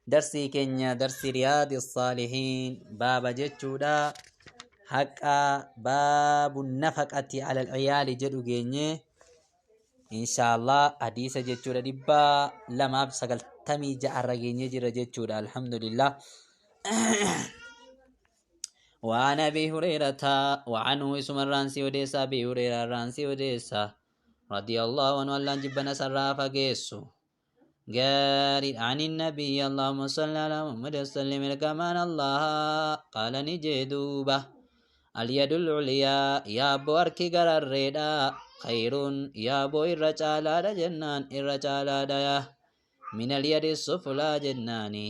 Darsii keenya darsii Riyaadi Saalihiin baaba jechuudha. Haqa baabu nafaqati alal ciyaali jedhu geenye. Inshaallah hadiisa jechuudha 296 irra geenye jira jechuudha. Alhamdulillah. وعن أبي هريرة وعنه اسم الرانسي وديسا أبي هريرة الرانسي وديسا رضي الله عنه أن جبنا سرافة جيسو قال عن النبي اللهم صل على محمد وسلم كمان الله قال نجدوبة اليد العليا يا أبو أركي قرر خير يا أبو الرجال جنان الرجال يا من اليد السفلى جناني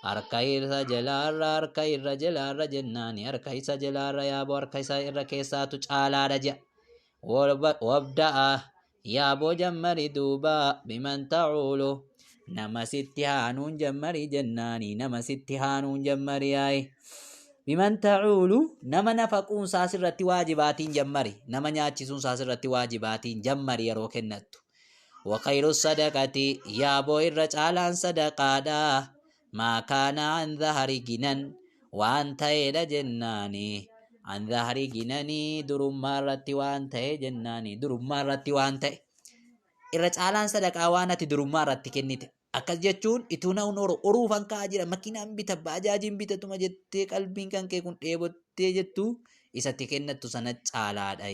harka irra jalaarra harka irra jalaarra jennaani harka isa jalaarra yaaboo harka isa irra keessaatu caalaadha jedha. Wabda'a yaaboo jammari duuba biman ta'uulu nama sitti haanuun jammari jennaani nama sitti haanuun jammari yaa'i. Biman ta'uulu nama nafaquun isaa sirratti waajibaatiin jammari nama nyaachisuun isaa sirratti waajibaatiin jammari yeroo kennattu. Wa khayru sadaqati yaaboo irra caalaan sadaqaadha. Maa kaana an dhahari ginan waan ta'eedha jennaani. An dhahari ginanii durummaa irratti waan ta'e jennaani. Durummaa irratti waan ta'e. Irra caalaan sadaqaa waan ati durummaa irratti kennite. Akkas jechuun ituu na horu horuufan ka'aa jira makiinaan bita baajaajiin bitatuma jettee qalbiin kan kee kun dheebottee jettu isatti kennattu sana caalaadha.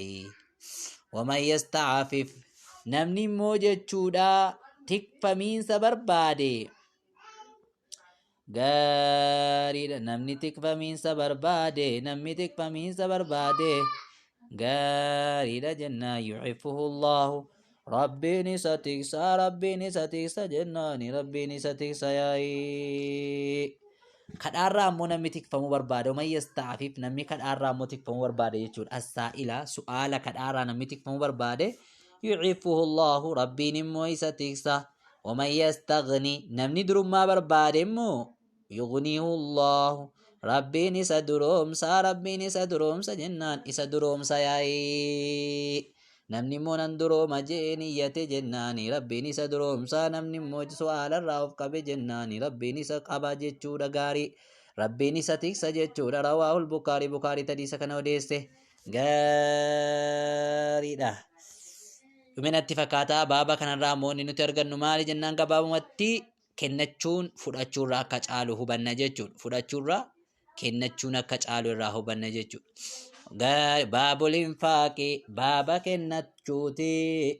Waman yasta'afif namni immoo jechuudha tikfamiinsa barbaade gaariidha namni tikfamiinsa barbaade namni tikfamiinsa barbaade gaariidha jennaan yucifuhu Allahu rabbiin isa tiksa rabbiin isa tiksa jennaani rabbiin isa tiksa yaa'ii. Kadhaarraa ammoo namni tikfamuu barbaade waman yasta'afif namni kadhaarraa ammoo tikfamuu barbaade jechuudha. Assaa'ila su'aala kadhaarraa namni tikfamuu barbaade yucifuhu Allahu rabbiin immoo isa tiksa. Waman yastaghni namni durummaa barbaade immoo yughnihu Allahu rabbiin isa duroomsa rabbiin isa duroomsa jennaan isa duroomsa yaa'ii. Namni immoo nan durooma jee niyyate jennaani rabbiin isa duroomsa namni immoo su'aalarraa of qabe jennaani rabbiin isa qaba jechuudha gaarii rabbiin isa tiksa jechuudha rawaahul bukaarii bukaarii hadiisa kana odeesse gaariidha. Dhuminatti fakkaataa baaba kanarraa immoo inni nuti argannu maali jennaan gabaabumatti kennachuun fudhachuurraa akka caalu hubanna jechuudha. Fudhachuurraa kennachuun akka caalu irraa hubanna jechuudha. Baabul infaaqi baaba kennachuuti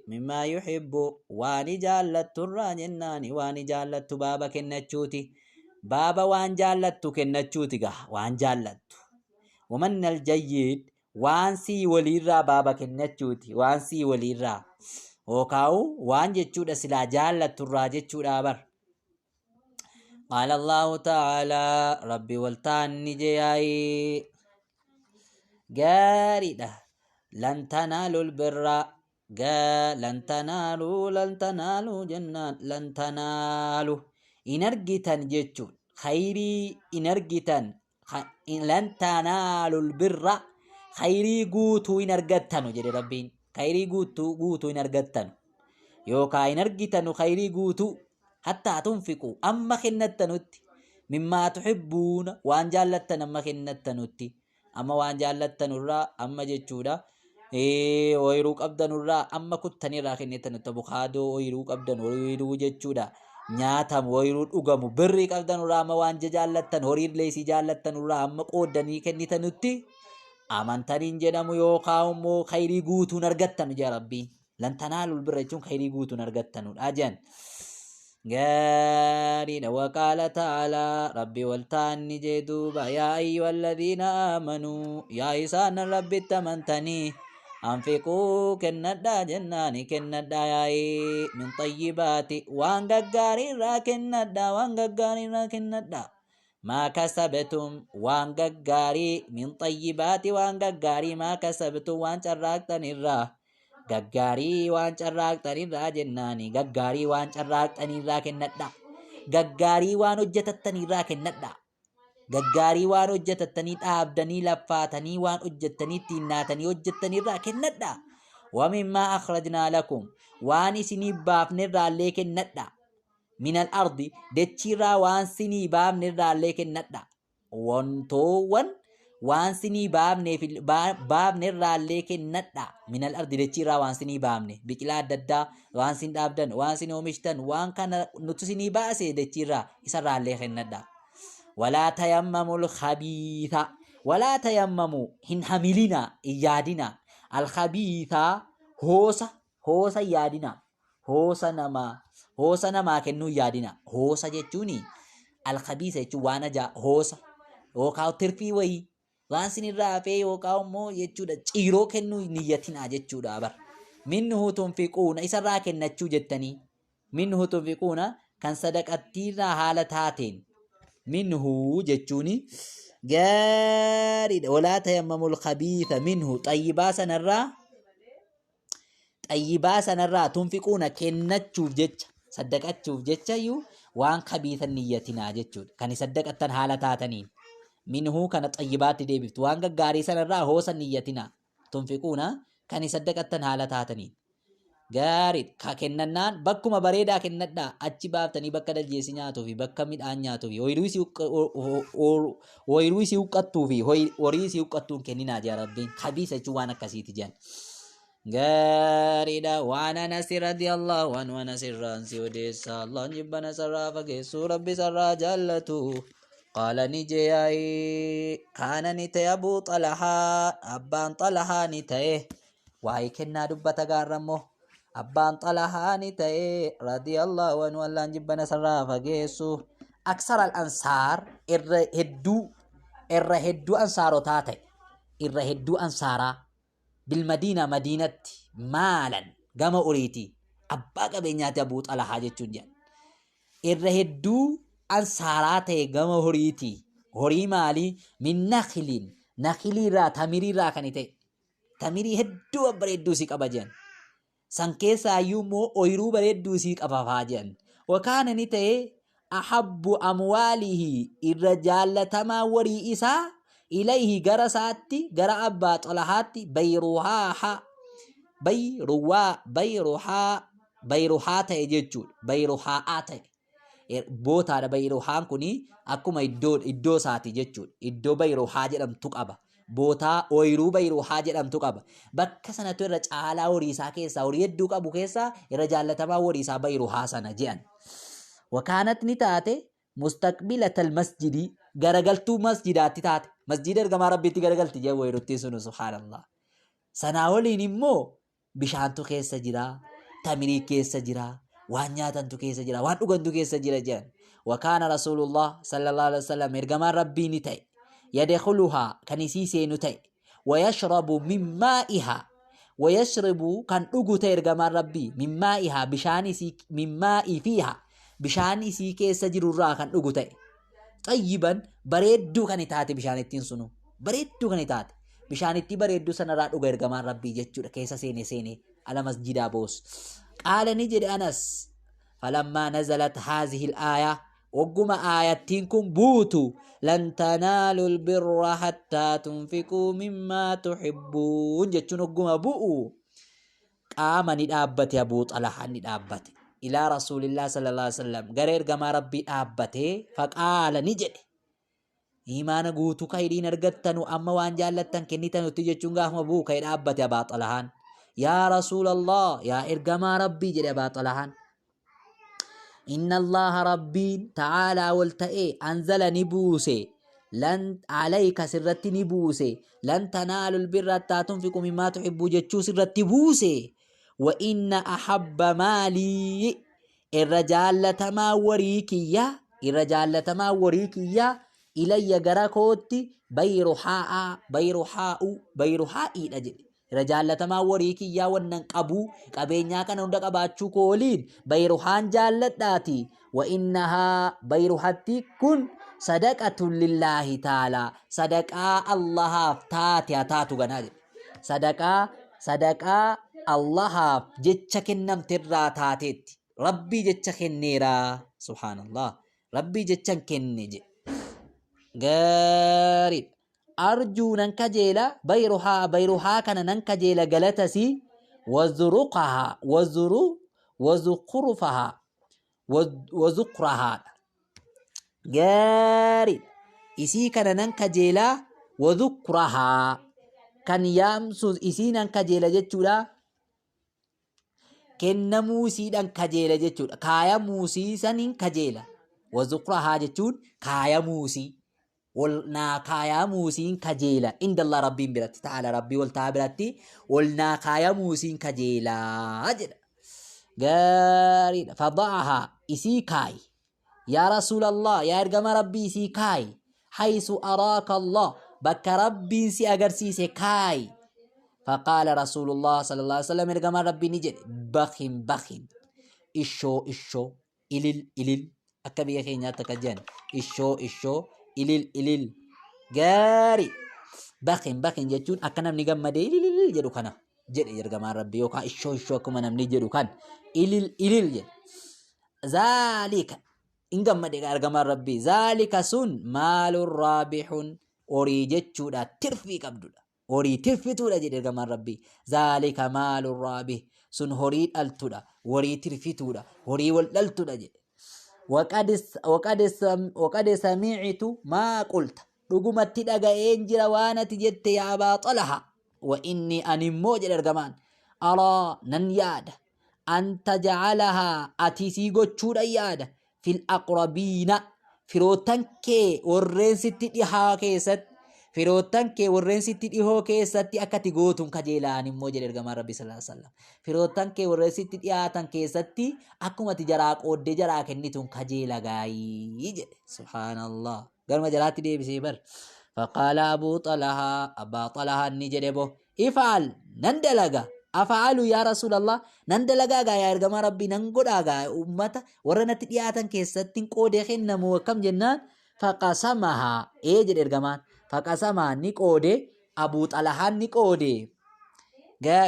mimmaa yuhibbu waan jaallatturraa jennaani waan jaallattu baaba kennachuuti. Baaba waan jaallattu kennachuuti gaha waan jaallattu. Wamannal jayyid waan sii waliirraa baaba kennachuuti waan sii waliirraa. Yookaa'u waan jechuudha silaa jaallatturraa jechuudha bar. قال الله تعالى ربي والتان جياي gaariidha lan tanaalul birra lan tanaaluu lan tanaaluu jennaan lan tanaalu in argitan jechuun khayrii in argitan lan tanaalul birra khayrii guutuu in argattanu jedhe rabbiin khayrii guutuu guutuu in argattanu yookaa in argitanu khayrii guutuu hattaa tunfiqu amma kennattanutti mimmaa tuhibbuuna waan jaallattan amma kennattanutti amma waan jaallattanurraa amma jechuudha ooyiruu qabdanurraa amma kuttanirraa kennittanutti abukaadoo ooyiruu qabdan ooyiruu jechuudha nyaatamu ooyiruu dhugamu birrii qabdanurraa amma waan jaallattan horiillee isii jaallattanurraa amma qooddanii kennitanutti amantaniin jedhamu yookaan immoo khayrii guutuun argattanu jaa rabbiin. Lan tanaalul birra jechuun khayrii guutuun argattanudha jedhan. Gaariidha. Waqaala ta'aalaa rabbi waltaanni jee duuba yaa ayyuha alladhiina aamanuu yaa isaan rabbitti amantanii anfiquu kennadhaa jennaani kennadhaa yaa'ii min xayyibaati waan gaggaarii irraa kennadhaa waan gaggaarii irraa kennadhaa maa kasabtum waan gaggaarii min xayyibaati waan gaggaarii maa kasabtum waan carraaqxan irraa Gaggaarii waan carraaqxanirraa jennaani gaggaarii waan carraaqxanirraa kennadhaa. Gaggaarii waan hojjetattanirraa kennadhaa. Gaggaarii waan hojjetattanii dhaabdanii laffaatanii waan hojjettanii ittiin naatanii hojjettanirraa kennadhaa. Wamimmaa akhrajnaa lakum waan isinii baafnerraallee kennadhaa. Minal ardi dachiirraa waan sinii baafne irraallee kennadha. Wantoowwan waan sinii baafne irraallee kennadha. Minal ardi dachiirraa waan sinii baafne biqilaa adda addaa waan sin dhaabdan waan sin oomishtan waan kana nuti sinii baase dachiirraa isarraallee kennadha. Walaa tayammamul khabiitha walaa tayammamu hin hamilinaa hin yaadinaa alkhabiitha hoosa hoosa hin yaadinaa hoosa namaa hoosa namaa kennuu hin yaadinaa hoosa jechuun alkhabiisa jechuun waan ajaa hoosa yookaan tirfii wayii waan sinirraa hafee yookaan immoo jechuudha ciiroo kennuu hin niyyatinaa jechuudha bar minhu tunfiquuna isarraa kennachuu jettanii minhu tunfiquuna kan sadaqattiirraa haala taateen minhu jechuun gaariidha walaa tayammamul khabiitha minhu xayyibaa sanarraa xayyibaa sanarraa tunfiquuna kennachuuf jecha saddaqachuuf jecha iyyuu waan khabiithan niyyatinaa jechuudha kan saddaqattan haala taataniin minhuu kana xayyibaatti deebiftu waan gaggaarii sanarraa hoosan niyyatinaa tunfiquuna kan saddaqattan haala taataniin gaarii ka kennannaan bakkuma bareedaa kennadhaa achi baaftanii bakka daljeessi nyaatuu fi bakka midhaan nyaatuu fi ooyiruu isii huqqattuu fi horii isii huqqattuu hin kenninaa jea rabbiin kabiisa jechuun waan akkasiiti jedhan. Gaariidha waan Anasi radiyallahu anhu Anas irraan si odeessa Allahn jibbana sarraa fageessuu rabbi sarraa jaallatu qaala ni jeeyaayii kaana ni ta'e abuu xalahaa abbaan xalahaa ni ta'e waa'ee kennaa dubbata gaarrammoo abbaan xalahaa ni ta'e radiyallahu anhu Allahn jibbana sarraa fageessu aksar al ansaar irra hedduu irra hedduu ansaarotaa ta'e irra hedduu ansaaraa bilmadiina madiinatti maalan gama uriiti abbaa qabeenyaati abuu xalahaa jechuun jedhan irra hedduu ansaaraa ta'e gama horiiti horii maalii min nakiliin nakiliirraa tamiriirraa kan ta'e tamirii hedduu babbareedduu si qaba jedhan san keessaa iyyuu immoo ooyiruu bareedduu isii qaba faa jedhan wakaana ni ta'e ahabbu amwaalihi irra jaallatamaa warii isaa ilayhi gara isaatti gara abbaa xalahaatti bayruhaaha bayruwaa bayruhaa bayruhaa ta'e jechuudha bayruhaa'aa ta'e bootaadha bayruhaan kun akkuma iddoo iddoo isaati jechuudha iddoo bayruhaa jedhamtu qaba bootaa ooyiruu bayruhaa jedhamtu qaba bakka sanatu irra caalaa horii isaa keessaa horii hedduu qabu keessaa irra jaallatamaa horii isaa bayruhaa sana jedhan wakaanat ni taate mustaqbilatal masjidii garagaltuu masjidaatti taate masjida ergamaa rabbiitti garagalti jedhan ooyiruttiin sunu subhaanallah sanaa waliin immoo bishaantu keessa jira, tamirii keessa jira, waan nyaatantu keessa jira, waan dhugantu keessa jira jedhan. Wakaana Rasuulullah sallallahu alaihi wasallam ergamaan Rabbii ni ta'e. Yadkhuluhaa kan isii seenu ta'e. Wayashrabu min maa'ihaa wayashrabu kan dhugu ta'e ergamaan Rabbii min maa'ihaa bishaan isii min maa'i fiihaa bishaan isii keessa jirurraa kan dhugu ta'e. Xayyiban bareedduu kan taate bishaan ittiin sunu bareedduu kan taate bishaan itti bareedduu sanarraa dhuga ergamaan rabbii jechuudha keessa seene seene ala masjidaa boos qaala ni jedhe anas falammaa nazalat haazihi al-aaya ogguma aayattiin kun buutu lan tanaalu albirra hattaa tunfiquu mimmaa tuhibbuun jechuun ogguma bu'u qaama ni dhaabbate Abuu Xalahaan ni dhaabbate ilaa rasuulillaa sallallahu alaihi wasallam gara ergamaa rabbii dhaabbatee faqaala ni jedhe imaana guutuu kayriin argattanu amma waan jaallattan kennitanutti jechuun gaafuma bu'u ka'ee dhaabbate Abaa Xalahaan yaa rasuulallah yaa ergamaa rabbii jedhe Abaa Xalahaan inna allaha rabbiin ta'aalaa ol ta'ee anzala ni buuse lan alayka sirratti ni buuse lan tanaalul birra hattaa tunfiqu mimmaa tuhibbuu jechuu sirratti buuse wa inna ahabba maalii irra jaallatamaa warii kiyya irra jaallatamaa warii kiyya ilayya gara kootti bayruhaa'a bayruhaa'u bayruhaa'iidha jedhe Irra jaallatamaa warii kiyyaa wannan qabuu qabeenyaa kana hunda qabaachuu koo waliin bayruhaan jaalladhaati wa innahaa bayruhatti kun sadaqatun lillaahi taalaa sadaqaa Allahaaf taate haa taatu ganaa jedhe sadaqaa sadaqaa Allahaaf jecha kennamte irraa taateetti rabbii jecha kenneera subhaanallah rabbii jechan kenne jedhe gaariidha Arjuu nan kajeela bayruhaa bayruhaa kana nan kajeela galatasi wazuruqaha wazuru wazukurufaha Wazukrahaadha. Gaarii isii kana nan kajeelaa, wazukrahaa kan yaamsu isii nan kajeela jechuudha. Kennamuu isiidhaan kajeela jechuudha. Kaayamuu isii saniin kajeela. Wazukrahaa jechuun kaayamuu isii. Wal naa kaayamuu isiin kajeela. Indallah rabbiin biratti ta'ala rabbii wal ta'aa biratti wal naa kaayamuu isiin kajeelaa jedha. Gaariidha. Fada'ahaa isii kaayi. Yaa Rasuulallah, yaa ergama Rabbii isii kaayi. Haysu araaka Allah, bakka Rabbiin si agarsiise kaayi. Faqaala Rasuulullah sallallahu alaihi wasallam, ergamaan Rabbii ni jedhe, bakhin bakhin, ishoo ishoo, ilil ilil, akka biyya keenyaatti akka jedhan ishoo ishoo, ilil ilil. Gaarii. Bakhin bakhin jechuun akka namni gammadee ilil ilil jedhu kana jedhe ergamaan Rabbii, yookaan ishoo ishoo akkuma namni jedhu kan ilil ilil jedhe. Zaalika in gammade ergamaan Rabbii, zaalika sun maalun raabixun, horii jechuudha tirfii qabdudha, horii tirfituudha jedhe ergamaan Rabbii. Zaalika maalun raabih, sun horii dhaltudha, horii tirfituudha, horii wal dhaltudha jedhe. Waqad sami'tu maa qulta, dhugumatti dhaga'een jira waan ati jette yaa Abaa Xalaha. Wa inni ani immoo jedhe ergamaan, araa nan yaada, an tajcalahaa ati isii gochuudhan yaada, fil aqrabiina firoottan kee warreen sitti dhihaa keessatti, firoottan kee warreen sitti dhihoo keessatti akka ati gootuun kajeelaan immoo jedhe ergamaan Rabbi sallallahu alaihi wasallam. Firoottan kee warreen sitti dhihaatan keessatti akkuma ati jaraa qooddee jaraa kennituun kajeela gaayii jedhe. Subhaanallah, garuma jaraatti deebisee bar. Faqaala Abuu Xalahaa, Abbaa Xalahaa ni jedhe, bo ifaal nan dalaga, afa'alu yaa Rasuulallah, nan dalagaa gaa yaa ergamaa Rabbii, nan godhaa gaa, ummata warra natti dhiyaatan keessatti qoodee kennamu akkam jennaan, faqasamahaa ee jedhe ergamaan. Faqasamahaa ni qoode, Abuu Xalahaan ni qoode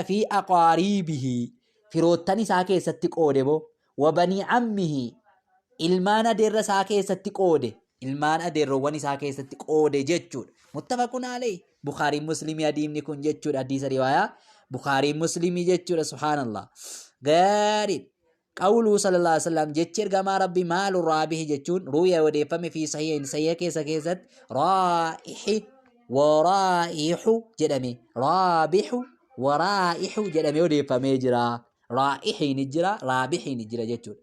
fi aqaariibihi firoottan isaa keessatti qoode bo, wa banii ammihi ilmaan adeerra isaa keessatti qoode, ilmaan adeerroowwan isaa keessatti qoode jechuudha. Muttafaqun alayhi. Bukhaariin Muslimii hadiisni kun jechuudha. Hadiisa riwaayaa Bukhaariin Muslimii jechuudha. Subhaanallah. Gaarii. Qawluu sallallahu alaihi wasallam, jechi ergamaa Rabbi maalu raabihi jechuun, ruuya odeeffame fi sahihin sahiha keessa keessatti raa'ihi waraa'ihu jedhame, raabihu waraa'ihu jedhamee odeeffamee jira. Raa'ihiin jira, raabihiin jira jechuudha.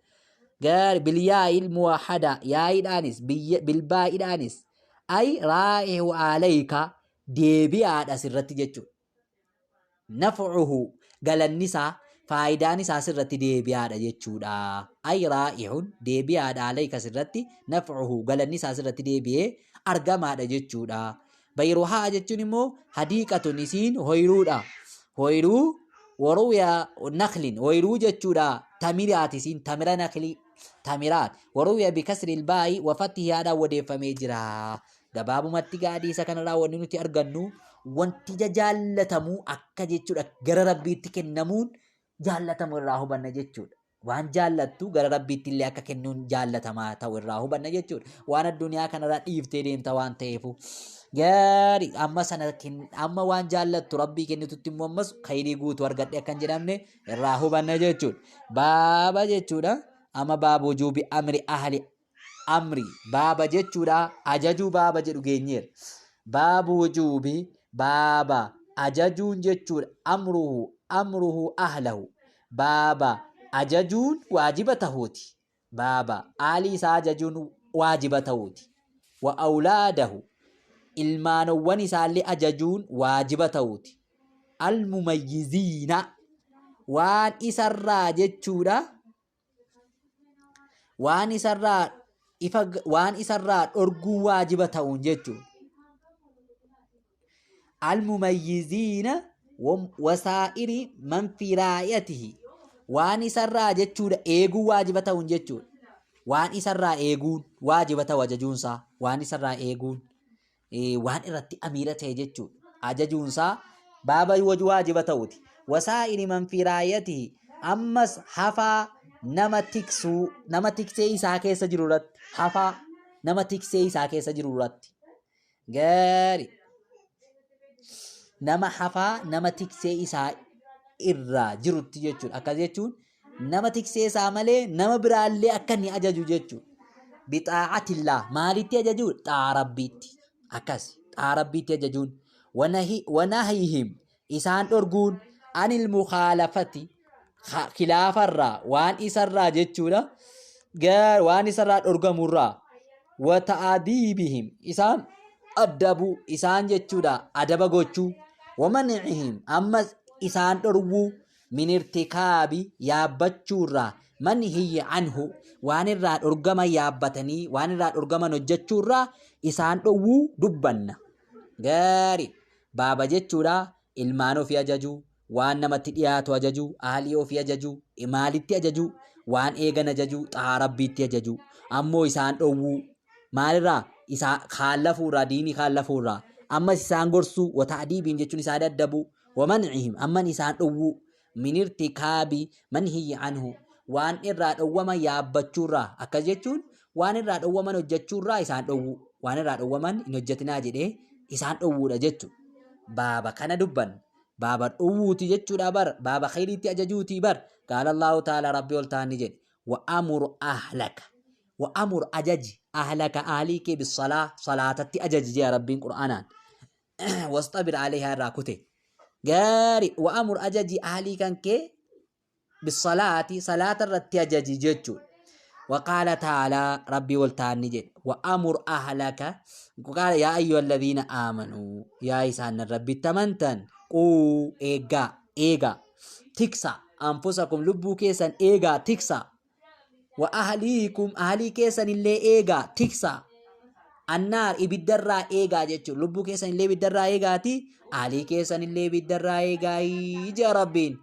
Gaari bilyaa'il muwahada yaa'iidhaanis bilbaa'iidhaanis ay raa'ihu alayka deebi'aadha sirratti jechuudha. Naf'uhu galanni isaa faayidaan isaa sirratti deebi'aadha jechuudha. Ay raa'ihun deebi'aadha, alayka sirratti, naf'uhu galanni isaa sirratti deebi'ee argamaadha jechuudha. Bayruhaa jechuun immoo hadiiqatun isiin hoyruudha. Hoyruu waruya naklin hoyruu jechuudha. Tamiraat isiin tamira naklii tamiraat. Waruya bikasri ilbaa'i wafatti haadhaan odeeffamee jira. Gabaabumatti hadiisa kanarraa wanni nuti argannu wanti jaallatamu akka jechuudha gara Rabbiitti kennamuun jaallatamu irraa hubanna jechuudha. Waan jaallattu gara Rabbiitti illee akka kennuun jaallatamaa ta'u irraa hubanna jechuudha. Waan addunyaa kanarraa dhiiftee deemta waan ta'eefu. Gaarii amma sana amma waan jaallattu Rabbii kennitutti immoo ammas khayrii guutuu argadhe akkan jedhamne irraa hubanna jechuudha. Baaba jechuudha. Amma baaba wujuubi amri ahli amri baaba jechuudha, ajajuu baaba jedhu geenyeera. Baabu wujuubi baaba ajajuun jechuudha, amruhu amruhu ahlahu baaba ajajuun waajiba tahuuti, baaba aalii isaa ajajuun waajiba tahuuti, wa awlaadahu ilmaanowwan isaallee ajajuun waajiba tahuuti, almumayyiziina waan isarraa jechuudha waan isarraa ifa waan isarraa dhorguun waajiba ta'uun jechuudha. Almumayyiziina wasaa'iri man fi raayatihi waan isarraa jechuudha eeguun waajiba ta'uun jechuudha. Waan isarraa eeguun waajiba ta'u ajajuunsaa, waan isarraa eeguun waan irratti amiira ta'e jechuudha. Ajajuunsaa baaba waajiba ta'uti. Wasaa'iri man fi raayatihi ammas hafaa nama tiksuu, nama tiksee isaa keessa jiru irratti, hafaa nama tiksee isaa keessa jiru irratti. Gaarii. Nama hafaa nama tiksee isaa irraa jirutti jechuudha. Akkas jechuun Nama tiksee isaa malee nama biraallee akka inni ajaju jechuudha. Bixaa'atillaa maalitti ajajuu? Xaa Rabbiitti. Akkas xaa Rabbiitti ajajuun. Wanahihim isaan dhorguun anil mukaalafati khilaafarraa waan isarraa jechuudha. Waan isarraa dhorgamurraa. Wata'adiibihim isaan adabuu isaan jechuudha adaba gochuu. Wamanicihim ammas isaan dhorwuu min irtikaabi yaabbachuurraa man hiyya anhu waan irraa dhorgaman yaabbatanii waan irraa dhorgaman hojjechuurraa isaan dhowwuu dubbanna. Gaarii baaba jechuudha ilmaan ofii ajajuu, waan namatti dhiyaatu ajajuu, ahlii ofii ajajuu, maalitti ajajuu, waan eegan ajajuu, xahaa Rabbiitti ajajuu. Ammoo isaan dhowwuu maalirraa isaa kaallafuurraa diinii kaallafuurraa ammas isaan gorsuu wata'diibiin jechuun isaan addabuu wamancihim amman isaan dhowwuu min irtikaabi manhiyyi anhu waan irraa dhowwaman yaabbachuurraa akkas jechuun waan irraa dhowwaman hojjechuurraa isaan dhowwuu waan irraa dhowwaman hin hojjetinaa jedhee isaan dhowwuudha jechuudha. Baaba kana dubban baaba dhowwuuti jechuudha bar baaba khayriitti ajajuuti bar qaala Allahu ta'ala rabbi ol ta'an ni jedhe wa amur ahlaka wa amur ajaji ahlaka ahlii kee bisalaa salaatatti ajaji jedha rabbiin qur'aanaan wasxabir alayhaa irraa kute gaari wa amur ajaji ahlii kan kee bisalaati salaata irratti ajaji jechuudha. وقال تعالى ربي والتاني جد وأمر أهلك قال يا أيها الذين آمنوا يا إسان ربي تمنتن قو إيغا إيغا تكسا أنفسكم لبو كيسن إيغا تكسا وأهليكم أهلي كيسن اللي إيغا تكسا Annaar ibiddarraa eegaa jechuun lubbuu keessan illee ibiddarraa eegaati ahlii keessan illee ibiddarraa eegaayii jea Rabbiin.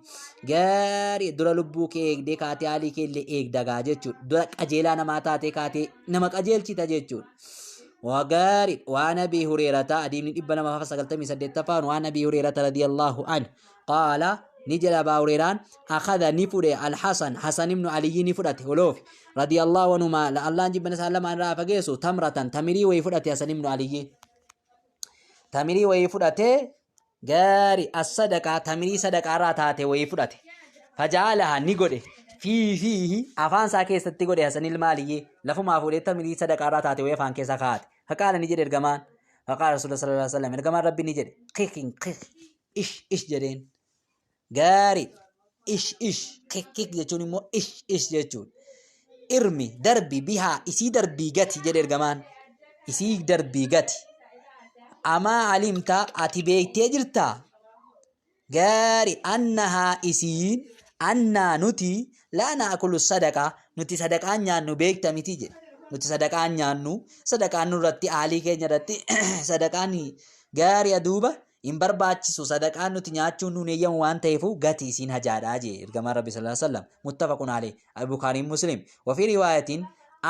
Gaarii dura lubbuu kee eegdee kaatee ahlii kee illee eegdagaa jechuudha. Dura qajeelaa namaa taatee kaatee nama qajeelchita jechuudha. Waa gaarii waan Abii Hureerataa adiimni 298ffaan waan Abii Hureerata radiyallahu anhu qaala ni jedha Abaa Hureeraan akhadha ni fudhe Alhasan Hasan ibnu Aliyyi ni fudhate oloofi radiyallahu anhumaa la Allaan jibbana isaan lamaan irraa fageessu tamratan tamirii wayii fudhate Hasan ibnu Aliyyi tamirii wayii fudhate gaari as-sadaqaa tamirii sadaqaa irraa taate wayii fudhate fajaalaha ni godhe fiihi afaan isaa keessatti godhe Hasan ilma Aliyyi lafumaa fuudhee tamirii sadaqaa irraa taate wayii afaan keessa kaa'ate faqaala ni jedhe ergamaan faqaala rasuula sallallahu alaihi wasallam ergamaan rabbi ni jedhe kikin kik ish ish jedheen gaarii ish ish kik kik jechuun immoo ish ish jechuun irmi darbi bihaa isii darbii gati jedhe ergamaan isii darbii gati amaa alimta ati beektee jirtaa gaarii annahaa isiin annaa nuti laa naakulu sadaqaa nuti sadaqaan nyaannu beekta miti jedhe nuti sadaqaan nyaannu sadaqaan nurratti aalii keenya irratti sadaqaan gaarii aduuba hin barbaachisu sadaqaan nuti nyaachuun nuun eeyyamu waan ta'eefu gati isiin hajaadha jee ergamaan rabbi sallallahu alaihi wasallam muttafaqun alayhi al-bukhariin muslim wa fi riwaayatiin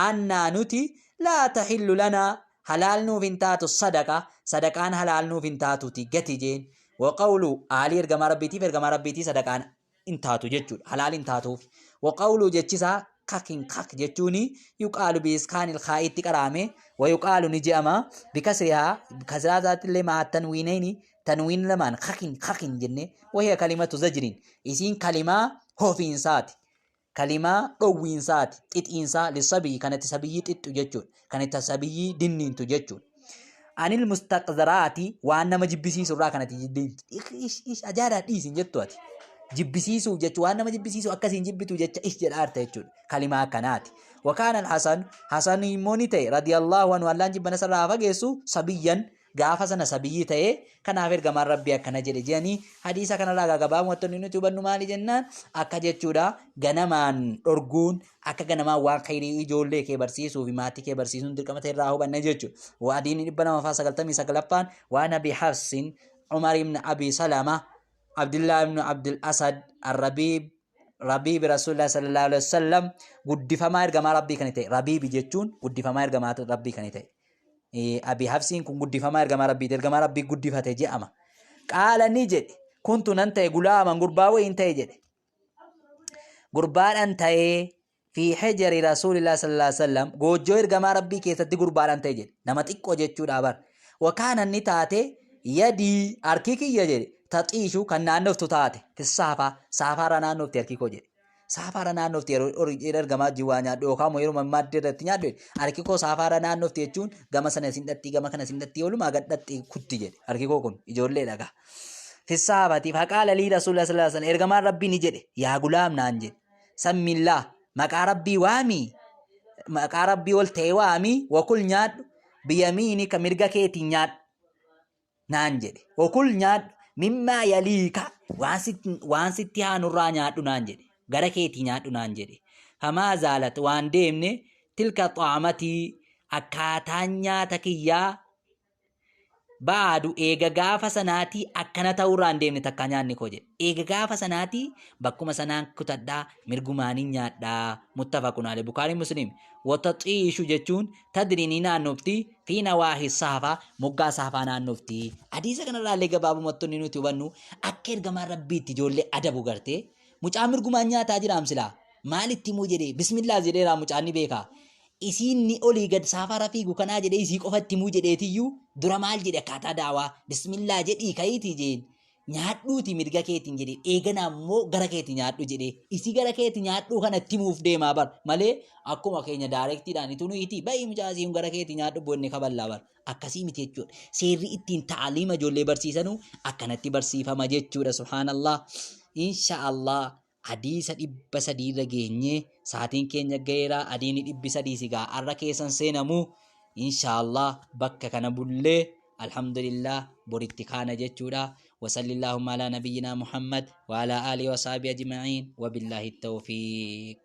annaa nuti laa tahillu lanaa halaal nuuf hin taatu sadaqa sadaqaan halaal nuuf hin taatuti gati jeen wa qawlu aalii ergamaa rabbiitiif ergamaa rabbiitii sadaqaan hin taatu jechuudha. Halaal hin taatuuf. Wa qawluu jechisaa kakin kak jechuun yuqaalu biiskaanil kaa'itti qaraame wa yuqaalu ni je'ama bikasrihaa kasraa isaatti illee maa tanwiinayni tanwiin lamaan kakin kakin jenne wahiya kalimatu zajrin isiin kalimaa hofiinsaati kalimaa dhowwiinsaati xixiinsaa lissabii kanatti sabiyyii xixxu jechuudha kanatti sabiyyii dinniintu jechuudha. Anil mustaqzaraati waan nama jibbisiisu irraa kanatti jibbisiisu. Ish ish ajaa'ibaa dhiisin jettu ati. Jibbisiisuuf jechu waan nama jibbisiisu akkasiin jibbitu jecha ish jedha arta jechuudha. Kalimaa akkanaati. Wakaan al-Hasan Hasan immoo ni ta'e radiyallahu anhu Allaan jibbana sarraa fageessu sabiyyan gaafa sana sabiyyii ta'e kanaaf ergamaan rabbii akkana jedhe jedhanii hadiisa kanarraa gabaabumatti wanti nuti hubannu maali jennaan akka jechuudha ganamaan dhorguun akka ganamaan waan khayrii ijoollee kee barsiisuu fi maatii kee barsiisuun dirqama ta'e irraa hubanna jechuudha. Hadiisni 299ffaan waan Abi Hafsin Umar ibn Abi Salama Abdullah ibn Abdul Asad Ar-Rabiib Rabiibi Rasuulillah sallallahu alaihi wasallam guddifamaa ergamaa Rabbii kan ta'e Rabiibi jechuun guddifamaa ergamaa Rabbii kan ta'e Abi Hafsiin kun guddifamaa ergamaa Rabbiiti ergamaa Rabbii guddifate je'ama. Qaala ni jedhe kuntu nan ta'e gulaaman gurbaa wayiin ta'e jedhe gurbaadhaan ta'ee fi hijri Rasuulillah sallallahu alaihi wasallam goojjoo ergamaa Rabbii keessatti gurbaadhaan ta'e jedhe nama xiqqoo jechuudha bar wakaana ni taate yadii harki kiyya jedhe taxiishu kan naannoftu taate fissaafaa saafaarra naannofti harki koo jedhe Saafaara naannofti yeroo ergamaa wajjin waa nyaadhu yookaan immoo yeroo maaddii irratti nyaadhu jedhe. Harki koo saafaara naannofti jechuun gama sana isin dhatti, gama kana isin dhatti, oolumaa gad dhatti kutti jedhe. Harki koo kun ijoollee dhagaa. Fissaafati faqaala lii rasuula sallallahu alaihi wasallam, ergamaan rabbii ni jedhe, yaa gulaam naan jedhe, sammillaa, maqaa rabbii waamii, maqaa rabbii ol ta'e waamii, wakul, nyaadhu, biyamiinika, mirga keetiin nyaadhu naan jedhe. Wakul, nyaadhu, mimmaa yaliika, waan sitti haanurraa nyaadhu naan jedhe, gara keetii nyaadhu naan jedhe. Famaa zaalat, waan deemne, tilka xaamatii, akkaataan nyaata kiyyaa, baadu, eega gaafa sanaatii akkana ta'urraa hin deemne takkaa nyaanni koo jedhe. Eega gaafa sanaatii bakkuma sanaan kutadhaa, mirgumaaniin nyaadhaa. Muttafaqun alayhi, Bukaarii Muslim. Wataxiishu jechuun tadri, ni naannofti, fi nawaahi saafaa, moggaa saafaa naannofti. Hadiisa kanarraa illee gabaabumatti inni nuti hubannu akka ergamaan rabbiitti ijoollee adabu gartee. Mucaan mirgumaan nyaataa jiraam, silaa maalitti himuu jedhee bismillaah jedheeraa, mucaan ni beekaa. Isiin ni olii gad saafaara fiigu kanaa jedhee isii qofatti himuu jedheetiyyuu dura maal jedhe? Akkaataa daawaa bismillaa jedhii ka'iitii jeen, nyaadhuuti mirga keetiin jedhee, eegana ammoo gara keeti nyaadhu jedhee, isii gara keeti nyaadhuu kana itti himuuf deemaa bar malee akkuma keenya daarektiidhaan ituu nuyitii ba'i mucaa isiin gara keeti nyaadhu bonne kaballaa bar, akkasii miti jechuudha. Seerri ittiin ta'aliima ijoollee barsiisanuu akkanatti barsiifama jechuudha. Subhaanallah. Insha Allah hadiisa 300 irra geenyee saatiin keenya ga'eera. Adiini 300 sigaa arra keessan seenamu. Inshaallah bakka kana bullee, alhamdulillah, boritti kaana jechuudha. Wasallillahumma ala nabiyyina Muhammad wa ala alihi wa sahbihi ajma'in, wa billahi tawfiiq.